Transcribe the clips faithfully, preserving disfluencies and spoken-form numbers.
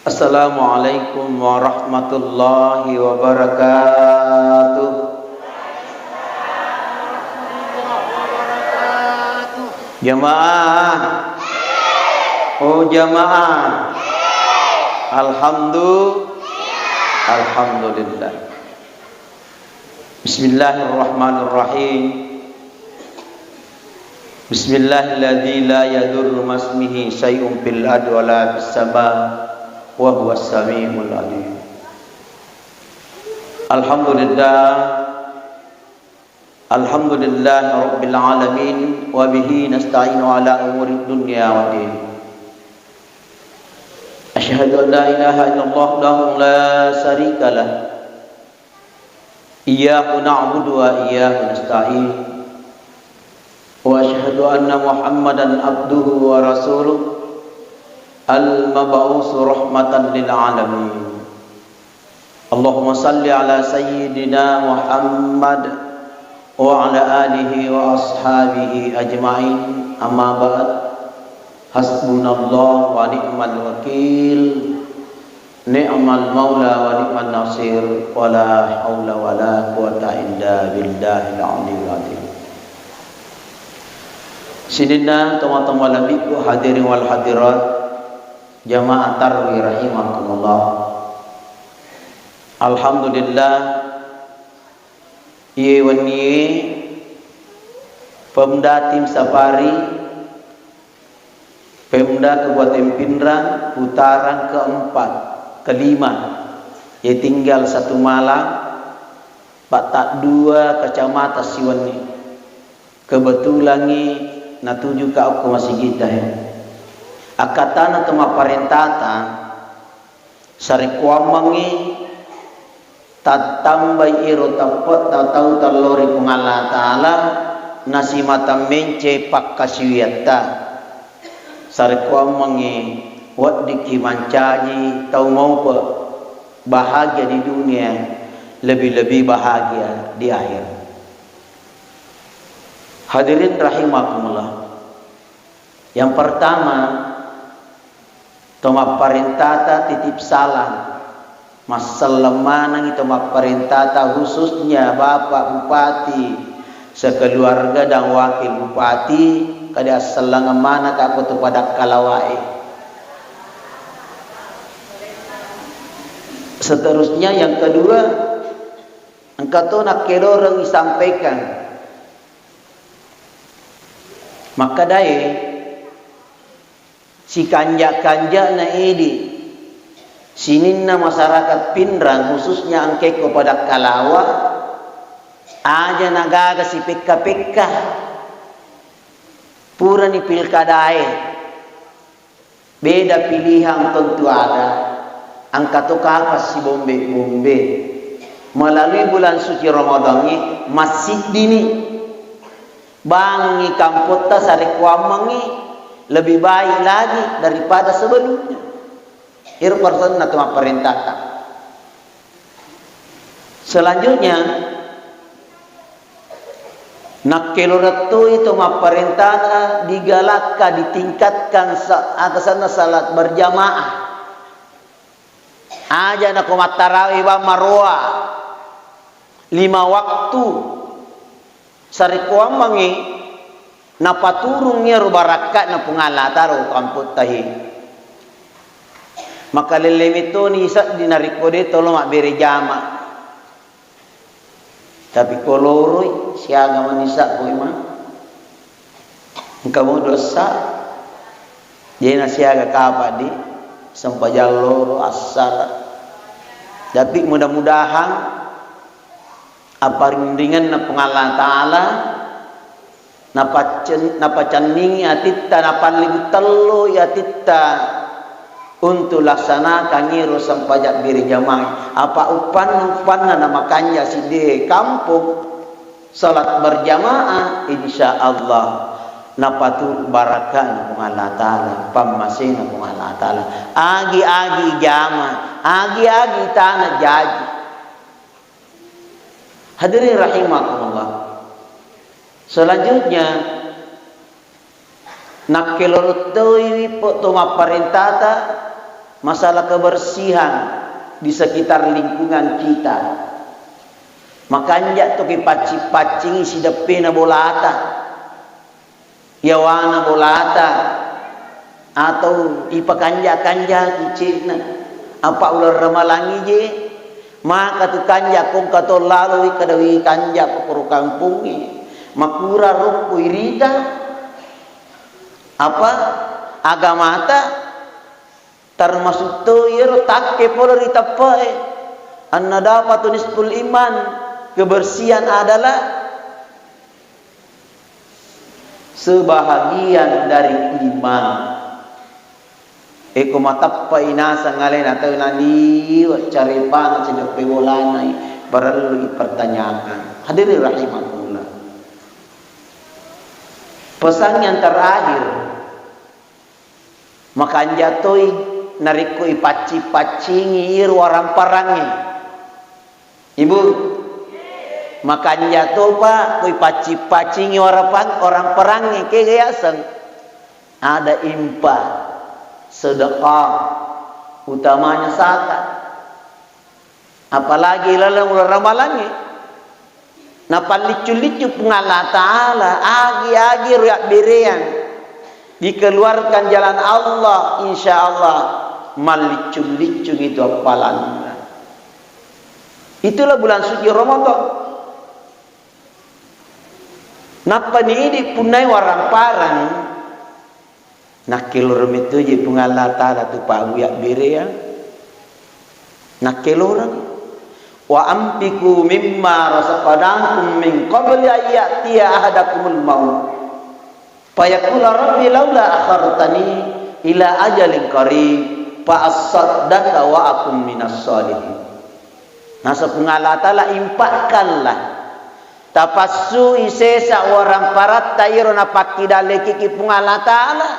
Assalamualaikum warahmatullahi wabarakatuh. Jamaah. Oh, jamaah. Alhamdu-, Alhamdulillah. Bismillahirrahmanirrahim. Bismillahilladzi la yadurru masmihi syai'un fil ardi wala fis sama wa huwas samiul alim. Alhamdulillah. Alhamdulillah rabbil alamin wa bihi nasta'inu ala umuri dunya waddin. Asyhadu an la ilaha illallah wahdahu la syarika lah. Iyyahu na'budu wa iyyahu nasta'in. Wa asyhadu anna Muhammadan abduhu wa rasuluh, al-mab'usu rahmatan lil alamin. Allahumma salli ala sayyidina Muhammad wa ala alihi wa ashabihi ajma'in. Amma ba'd. Hasbunallah wa ni'mal wakil. Ni'mal maula wa ni'man nasir, wala haula wala quwata illa billahil aliyil azim. Sininna tomatoa malebbiku, hadirin wal hadirat, jamaah tarwi rahimakumullah. Alhamdulillah, iye wennie Pemda Tim Safari Pemda Kabupaten Pinrang putaran keempat, kelima, ya tinggal satu malam, patta dua kecamatan siwenni. Kebetulangngi natuju ka okko masigita he. Akkatana to mapparentata, sarekkuammengngi tattambai ero tappetta tau tellori Puang Allah Ta'ala, nasimatang mence pakkasiwiatta. Sarekkuammengngi weddikki mancaji tau maupe, bahagia di dunia, lebih-lebih bahagia di akhirat. Hadirin rahimakumullah. Yang pertama, to mapparentata titip salam. Masselleng manengngi to mapparentata, khususnya Bapak Bupati sekeluarga dan Wakil Bupati, kada assellengeng maneng ka ko to pada kalawae. Seterusnya, yang kedua, engka to nakkeloreng isampaikan. Makkadae, sikanja-kanjana idi sininna masyarakat Pinrang, khususnya engka ko pada kalawa, aja nagaga sipekka-pekka. Purani pilkadae, beda pilihan tentu ada. Engka to kapang sibombe-bombe. Melalui bulan suci Ramadan ini, massiddini. Bangungngi kampotta sarekkuammengngi lebih baik lagi daripada sebelumnya. Ero persenna to mapparentata. Selanjutnya, nakkeloreng toi to mapparentata digalakka, ditingkatkan sa-, atasanna salat berjamaah. Aja nako mattarawe bang maroa lima waktu. Sarekkuammengngi napaturung iyaro barakka'na Puang Allah Ta'ala ko kampottae. Makalelle metoni sedding narekko de tolo mabbere jama. Tapi ko loroi, siaga manisa ko imang. Engka mo dosa. Jena siaga kapa di sempajang loro assara. Tapi mudah-mudahan apparinringenna Puang Allah Ta'ala, napaccen-, napacenningi atitta, napallibu telloi atitta untuk laksanakan iro sempajang berjamaah. Apa uppanna, uppanna namakanja sidde kampong salat berjamaah, insya Allah napaturu barakana Puang Allah Ta'ala, pammasena Puang Allah Ta'ala. Agi-agi jama, agi-agi tana jaji. Hadirin rahimakumullah. Selanjutnya, nakkeloreng toi wi po to mapparentata Masalah kebersihan di sekitar lingkungan kita. Makanja' to ki paccing-paccingi sideppena bolata, yawana bolata, atau ipakanja-kanja ki ce'na. Apa uleng ramalangngi je, maka tu kanja' kongka to lalo wi kadawi kanja' ko poro kampongnge. Makura rokko irita apa agamata. Termasuk to iyaro takke pole ri teppe'e. An-nadhafatu nisful iman, kebersihan adalah sebahagian dari iman. Eko mateppe'i naseng alena tau naliwe' carepana cedeppe bolanai, parellu dipertanyakan. Hadirin rahimakumullah. Pesan yang terakhir, makanja' toi narekko ipaccing-paccingi iyaro waramparangnge. Ibu, makanja' to, Pak, ko ipaccing-paccingi warapang-, waramparangnge, kega yaseng? Ada infak, sedekah, utamanya zakat. Apalagi laleng uleng ramalangnge. Napalliccu-liccu Puang Allah Ta'ala, agi-agi ro yabbereang dikeluarkan jalan Allah, insya Allah malliccu-liccungi tu appalanna. Itulah bulan suci Ramadan. Nappa ni idi punnai warang-parang, nakkeloreng metto je Puang Allah Ta'ala tu pabu yabbereang. Nakkeloreng. "Wa anfiqu mimma razaqnakum min qabli an ya'tiya ahadakumul maut. Fayaqula rabbi laula akhartani ila ajalin qarib fa assaddaqa wa akun minas shalihin." Naseng Puang Allah Ta'ala, infakkanlah. Tapassui sesa waramparatta iro napakkidallekiki Puang Allah Ta'ala.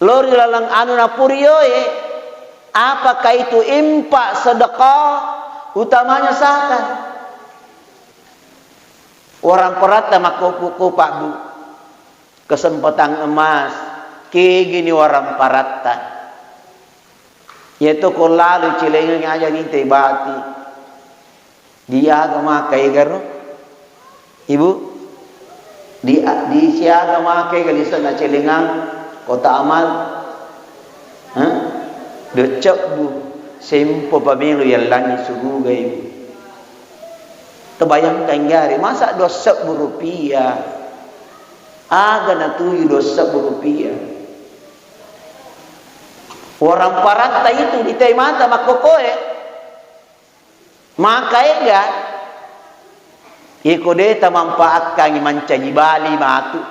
Lao ri laleng anu napurioe, apakah itu infak, sedekah, utamanya zakat. Waramparatta makkopo-kopa, Bu. Kesempatan emas, kegini waramparatta. Iyato ko lalo celengengngi aja nitai bati. Di aga maka egaro? Ibu? Di, di siaga maka ega lisenna celengang kota amal? Hah? Dua sebbu. Sempo pamelo yallangi suruga, Ibu. Tebayangkan gare, masa dua sebbu rupiah? Aga natuju dua sebbu rupiah? Waramparatta itu ditai mata makkokoe. Maka ega, iko de tamanfaatkangi mancaji bali matu.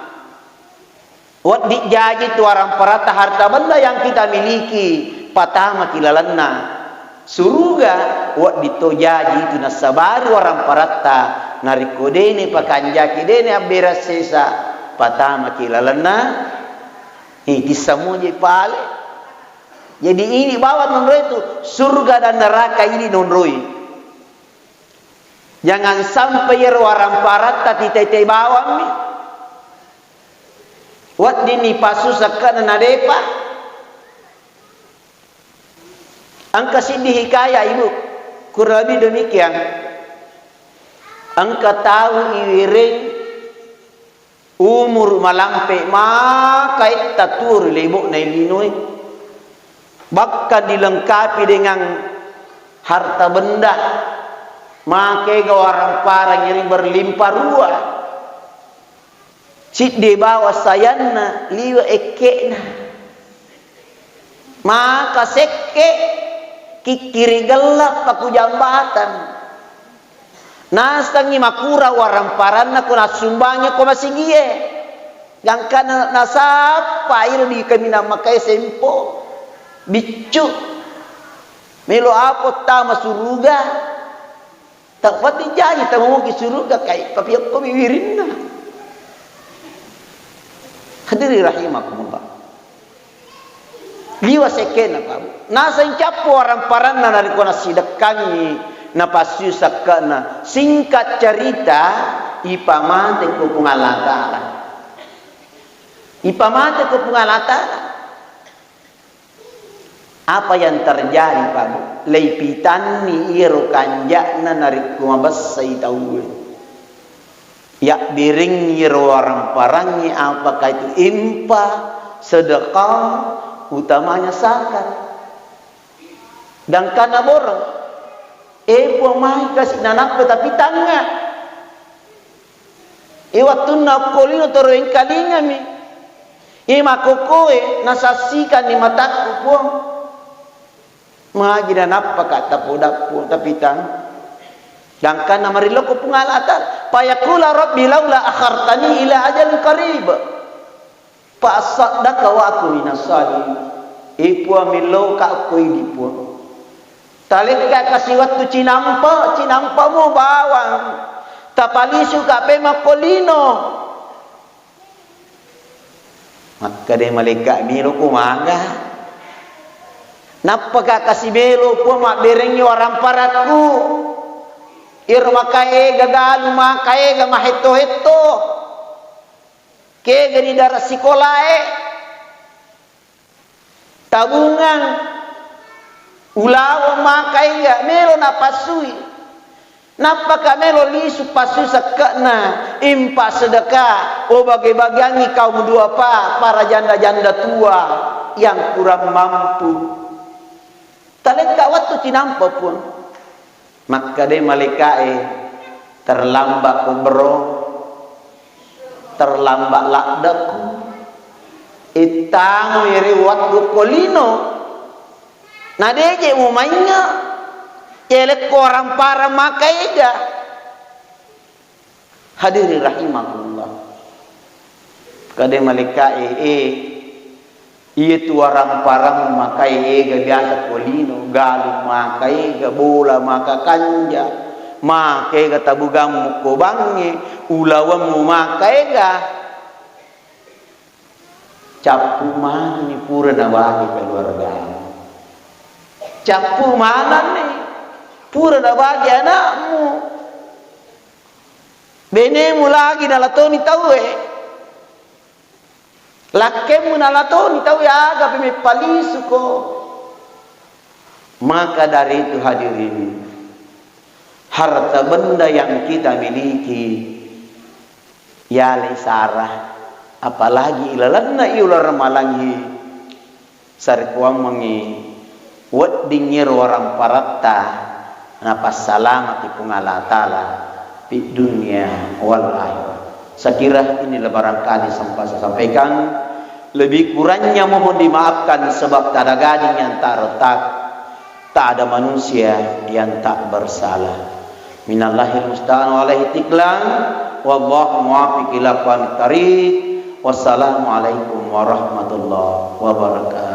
Wedding jaji tu waramparatta, harta benda yang kita miliki, patamaki lalenna suruga, wedding to jaji itu nassabari waramparatta, narekko dene pakanjaki, dene abbera sesa, patamaki lalenna, eh, tissamoje pale. Jadi ini bawang nonroi tu, surga dan neraka ini nonroi. Jangan sampai iyaro waramparatta titete bawammi. Weddinni passu sekkana nadepa. Engka siddi hikayah, Ibu. Kurang lebih demikian. Engka tau iwereng umur malampe maka etta tuo ri lebo'na linoe. Bahkan dilengkapi dengan harta benda. Maka ega warampara ngiri berlimpah ruah. Siddi bawa sayanna, liwe ekke'na. Maka sekke, kikkiri gella paku jambatan. Nasengngi makura waramparanna ko nassumbangi ko masigie. Gangkana nasappa iro di kaminang makae sempo. Biccu. Melo apo tama suruga. Tak pati jaji tamuki suruga kai, tapi okko mi wirinna. Hadiri rahimakumullah. Liwa sekke'na, Pak. Naseng cappu waramparanna narekko nassidekkangngi, napassui sekke'na. Singkat cerita, ipamate ko Puang Allah Ta'ala. Ipamate ko Puang Allah Ta'ala. Apa yang terjadi, Pak Bu? Leipitanni iyaro kanja'na narekko mabessai tauwe. Yabberengngi ro waramparangnge, apakah itu infak, sedekah, utamanya zakat. Gangkanna boreng. Eh, Puang, mai kasi' nanappa, tapi tangnga. Eh, wettunna okko lino toro engkalingami. Eh, makkokkoe nasassikanni matakku, Puang. Magi nanappaka' tapodappo, tapi tang-, gangkanna marilokko Puang Allah Ta'ala. Fayaqula rabbi laula akhartani ila ajalin qarib. Fa assaddaqa wa akun minas shalihin. Eh, Puang, melloka' ko idi', Puang. Talekka' kasi' wettu cinampa, cinampamo bawang. Tapalisuka' pemeng ko lino. Makkeda malaika', "Meloko maga? Nappaka' kasi' melo, Puang, mabberengngi waramparakku. Iro maka ega galu, maka ega mahetto-hetto. Kegani dara' sikolae. Tabungang. Ulaweng maka ega melo napassui. Nappaka' melo lisu passui sekke'na, infak, sedekah, o bage-bageangngi kaum duafa, para janda-janda tua yang kurang mampu." Talekka' wettu cinampa, Puang. Makkeda malaika'e, "Terlambat ko, Bro. Terlambat laddekku. Ittango ri wettu ko lino. Na de' je' mumainga'. Elekko ramparang maka ega." Hadirin rahimakumullah. Kade malaika'e, eh, iyatu waramparang maka ega biasa ko lino, galu maka ega, bola maka kanja, maka ega tabugammu ko bangnge, ulawemmu maka ega. Cappu manenni pura nabage keluargamu. Cappu manenni pura nabage anakmu. Benemu lagi nalatoni tauwe. Lakkemu nalatoni tauwe, agapi meppalisu ko. Maka dari itu, hadirin, harta benda yang kita miliki, yalai sara, apalagi ilalenna iyolo ramalangngi, sarekkuammengngi weddingngi ro waramparatta napassalamati Puang Allah Ta'ala fi dunia wal akhirah. Saya kira inilah barangkali sempat saya sampaikan. Lebih kurangnya mohon dimaafkan sebab tak ada gading yang tak retak. Tak ada manusia yang tak bersalah. Minallahil musta'an wa alaihi tiklan. Wallahu muwaffiq ila aqwamit thariq. Wassalamualaikum warahmatullahi wabarakatuh.